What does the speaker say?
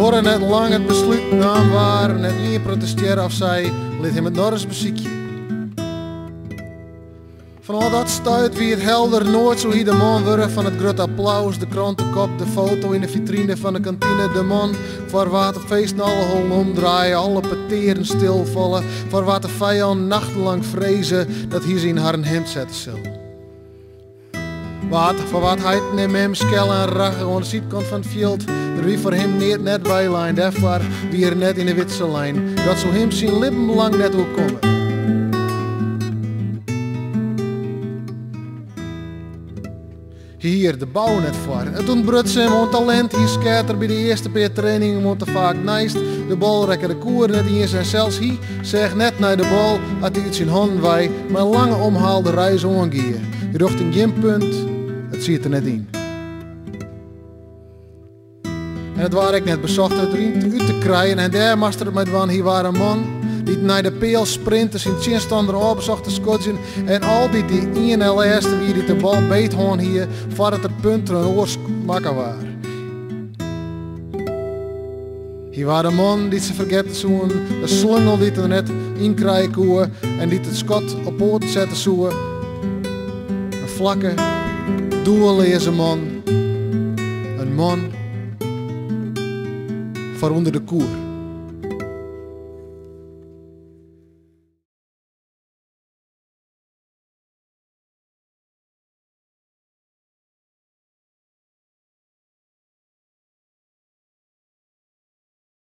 duorre net lang, it beslút naam waar, net ien protestearre of sei, lit him it nochris besykje. Fan ôf dat stuit wie it helder, noait soe hy de man wurde fan it grutte applaus, de krantekop, de foto yn de fitrine fan de kantine, de man foar wa't op feesten alle hollen omdraaie, alle petearen stilfalle, foar wa't de fijân nachtenlang freze dat hy se yn harren himd sette sil. Wa't, foar wa't heiten en mem skelle en ragge oan de sydkant fan it fjild, der wie foar him neat net weilein, dêrfoar wie er net yn 'e widze lein, dat soe him syn libben lang net oerkomme. Hy hie er de bou net foar. It ûntbruts him oan talint, hy skeat der by de earste pear trainingen oan te faak neist, de bal rekke de koer net iens en sels hy seach net nei de bal at dy út syn hannen wei mei in lange omhaalde reis oangie, rjochting gjin punt, it siet der net yn. En it waard ek net besocht it deryn út te krijen en dêr moast er it mei dwaan. Hy waard in man dy't nei de peal sprinte, syn tsjinstanner ôf besocht te skodzjen en altyd de ien en lêste wie dy't de bal beet hân hie foardat it punt troch in oar makke waard. Hy waard de man dy't se fergette soenen, de slungel dy't er net ynkrije koe en dy't it skot op poaten sette soe. In flakke, doelleaze man, in man foar ûnder de koer.